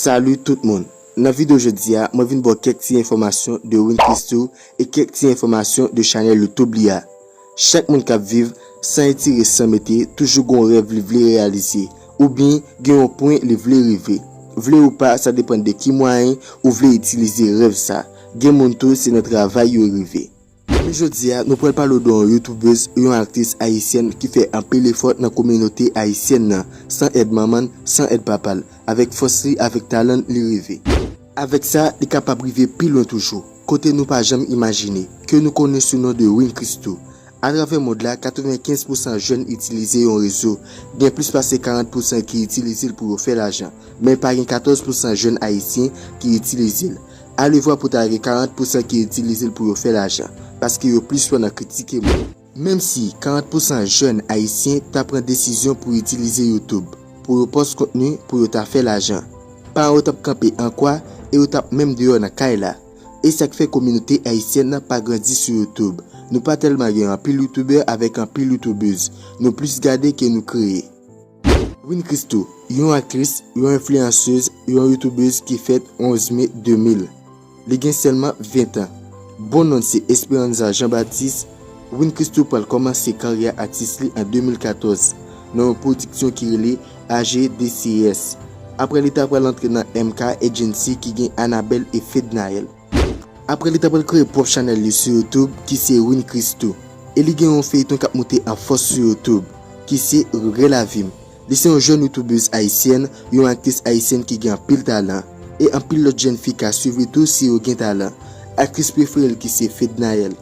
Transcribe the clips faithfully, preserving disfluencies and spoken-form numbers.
Salut tout moun. Nan videyo jodi a, mwen vin ba w kèk ti enfòmasyon de Win Christoo e kèk ti enfòmasyon de chanèl YouTube li a. Chak moun k ap viv san etire san mete toujou gon rèv li vle reyalize, oubyen gen yon pwen li vle rive. Vle ou pa, sa depann de ki mwayen ou vle itilize rèv sa. Gen moun tou se nan travay yo rive. Men jodi a, nou pral pale w de yon youtubèz, yon aktris ayisyèn ki fè anpil efò nan kominote ayisyèn nan, san èd manman l, san èd papa l, avèk fòs li, avèk talan l, li rive. Avèk sa, li kapab rive pi lwen toujou, kote nou pa janm imajine, ke nou konnen sou non de Win Christoo. Atravè mond la, katrevenkenz pousan jèn itilize yon rezo, gen plis pase karant pousan ki itilize l pou yo fè lajan, men pa gen katòz pousan jèn ayisyen ki itilize l. Alevwa pou ta gen karant pousan ki itilize l pou yo fè lajan, paske yo plis fò nan kritike moun. Menm si karant pousan jèn ayisyen ta pran desizyon pou itilize YouTube, pou yo pòs kontni, pou yo ta fè lajan, paran yo t ap kanpe an kwa e yo t ap menm deyò nan kay la. E sa k fè kominote ayisyèn nan pa grandi sou YouTube. Nou pa tèlman gen anpil youtubè avèk anpil youtubèz. Nou plis gade ke nou kreye. Win Christoo, yon aktris, yon enfliyansèz, yon youtubèz ki fèt onz me de mil. Li gen sèlman ven tan. Bon non l se Esperanza Jean Baptiste. Win Christoo pral kòmanse karyè atis li an de mil katòz nan yon pwodiksyon ki rele A G D C S. Apre li ta pral antre nan M K Agency ki gen Annabelle e Fednaelle. Apre li ta pral kreye pwòp chanèl li sou YouTube ki se Win Christoo. E li gen yon feyton k ap moute an fòs sou YouTube ki se Regrè Lavi m. Li se yon jèn youtubèz ayisyèn, yon aktris ayisyèn ki gen anpil talan. E anpil lòt jèn fi ka swiv li tou si yo gen talan. Aktris prefere l ki se Fednaelle.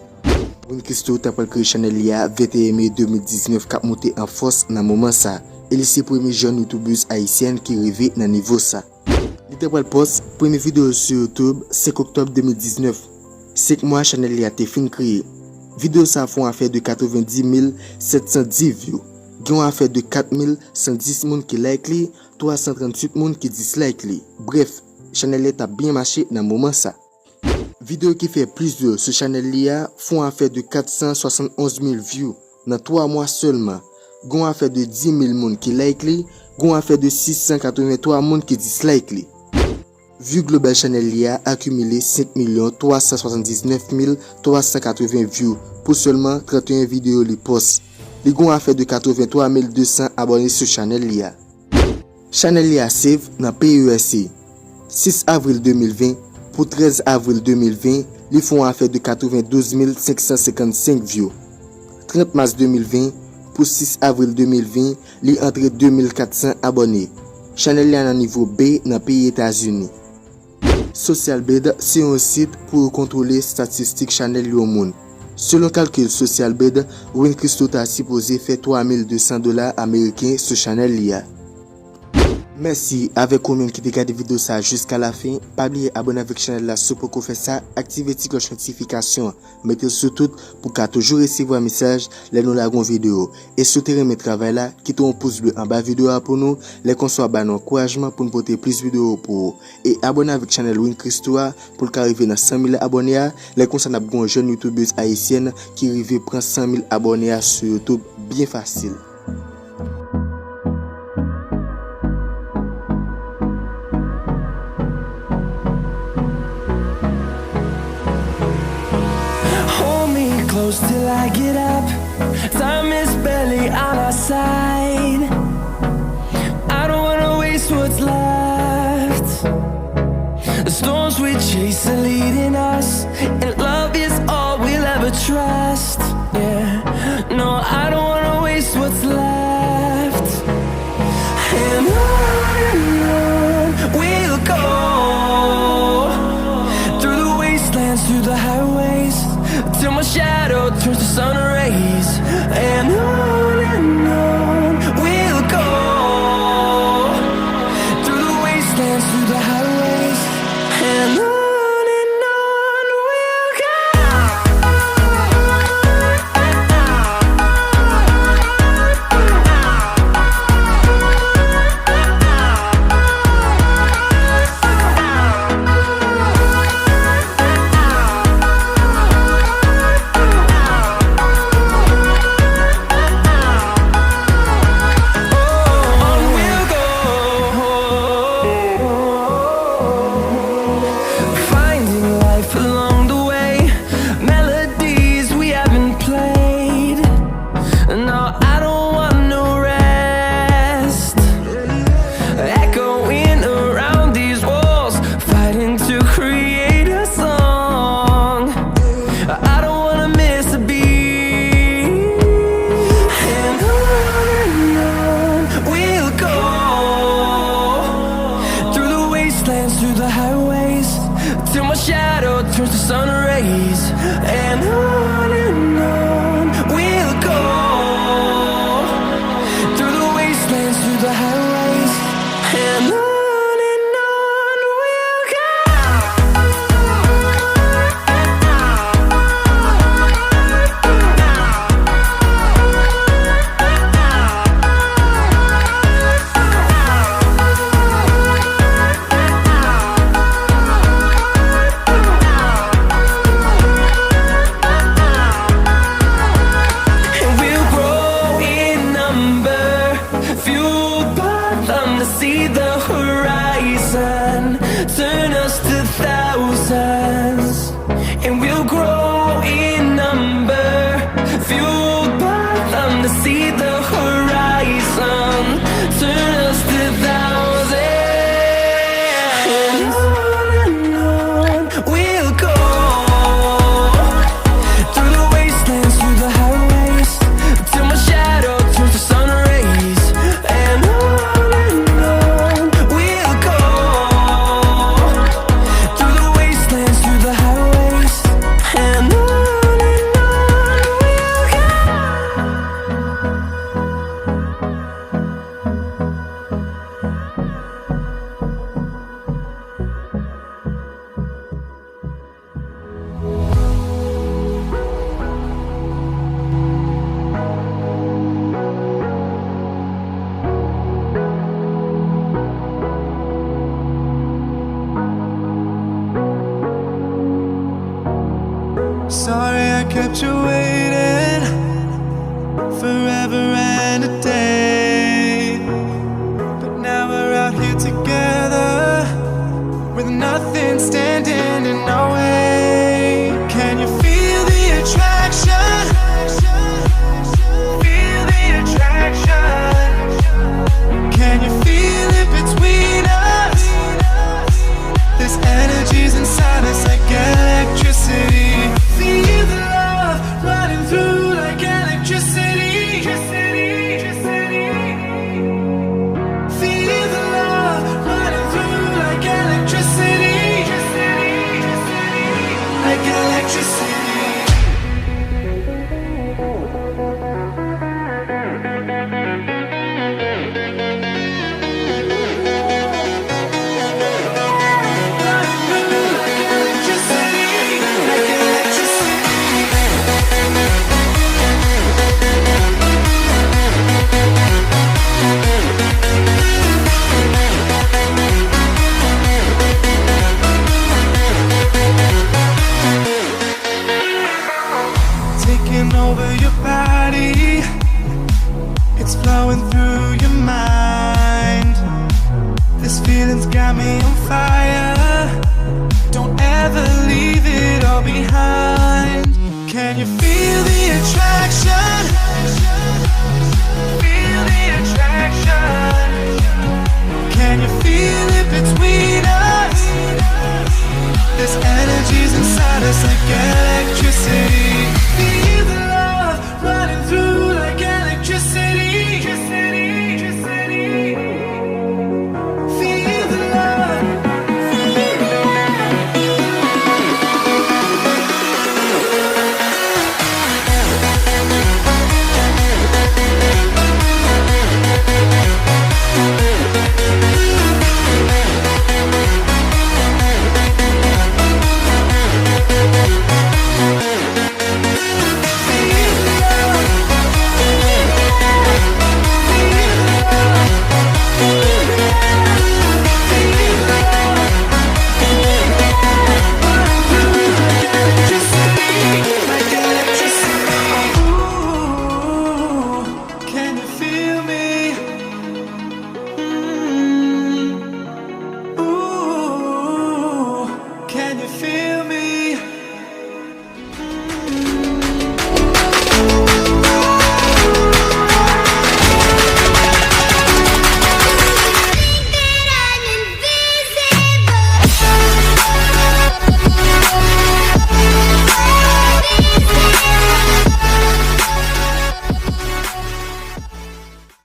Win Christoo ta pral kreye chanèl li a venteyen me de mil diznèf k ap moute an fòs nan moman sa. E li se premye jèn youtubèz ayisyèn ki rive nan nivo sa. Li te pral pòs premye videyo l sou YouTube senk oktòb de mil diznèf. Senk mwa chanèl li a te fin kreye. Videyo sa a fè yon afè de katrevendis mil sèt san dis view. Gen yon afè de kat mil san dis moun ki like li, twa san tranntuit moun ki dislike li. Brèf, chanèl li t ap byen mache nan moman sa. Videyo ki fè plis view sou chanèl li a fè yon afè de kat san swasannonz mil view nan twa mwa sèlman. Gen yon afè de dis mil moun ki like li, gen yon afè de sis san katrevenntwa moun ki dislike li. View global chanèl li a akimile senk milyon twa san swasanndiznèf mil twa san katreven view pou sèlman tranteyen videyo li pòs. Li gen yon afè de katreventwa mil de san abòne sou chanèl li a. Chanèl li a save nan peyi U S A. Sis avril de mil ven pou trèz avril de mil ven, li fè yon afè de katrevendouz mil senk san senkannsenk view. Trant mas de mil ven pou sis avril de mil ven, li antre de mil kat san abòne. Chanèl li a nan nivo B nan peyi Etazini. Social Blade se yon sit pou yo kontwole estatistik chanèl yon moun. Selon kalkil Social Blade, Win Christoo ta sipoze fè twa mil de san dola ameriken sou chanèl li a. Mèsi avèk ou menm ki te gade videyo sa a jiska lafen. Pa bliye abòne avèk chanèl la si w poko fè sa, aktive ti klòch notifikasyon an, mete l sou tout pou w ka toujou resevwa mesaj lè nou lage yon videyo. E si w te renmen travay la, kite yon pous ble anba videyo a pou nou, lè konsa w ap ba nou ankourajman pou n pote plis videyo pou ou. E abòne avèk chanèl Win Christoo a pou l ka rive nan san mil abòne a, lè konsa n ap gen yon jèn youtubèz ayisyèn ki rive pran san mil abòne a sou YouTube byen fasil. Hold me close till I get up. Time is barely on our side. I don't wanna waste what's left. The storms we chase are leading us, and love is all we'll ever trust. Yeah, no, I don't wanna waste what's left. And on and on we'll go, through the wastelands, through the highways, till my shadow turns to sun rays. And on and on we'll go, through the wastelands, through the highways, and on and on we'll go. The horizon, turn us to thousands. And on and on we'll go, through the wastelands, through the highways, till my shadow turns to sun rays. And on and on we'll go, through the wastelands, through the highways, and on and on we'll go. Sorry I kept you waiting forever and a day. But now we're out here together with nothing standing in our way. Can you feel the attraction? Feel the attraction. Can you feel it between us? This energy's inside us like electricity. Feel the love running through like electricity. Feel the love running through like electricity. Like electricity. Taking over your body, it's flowing through your mind. This feeling's got me on fire. Don't ever leave it all behind. Can you feel the attraction?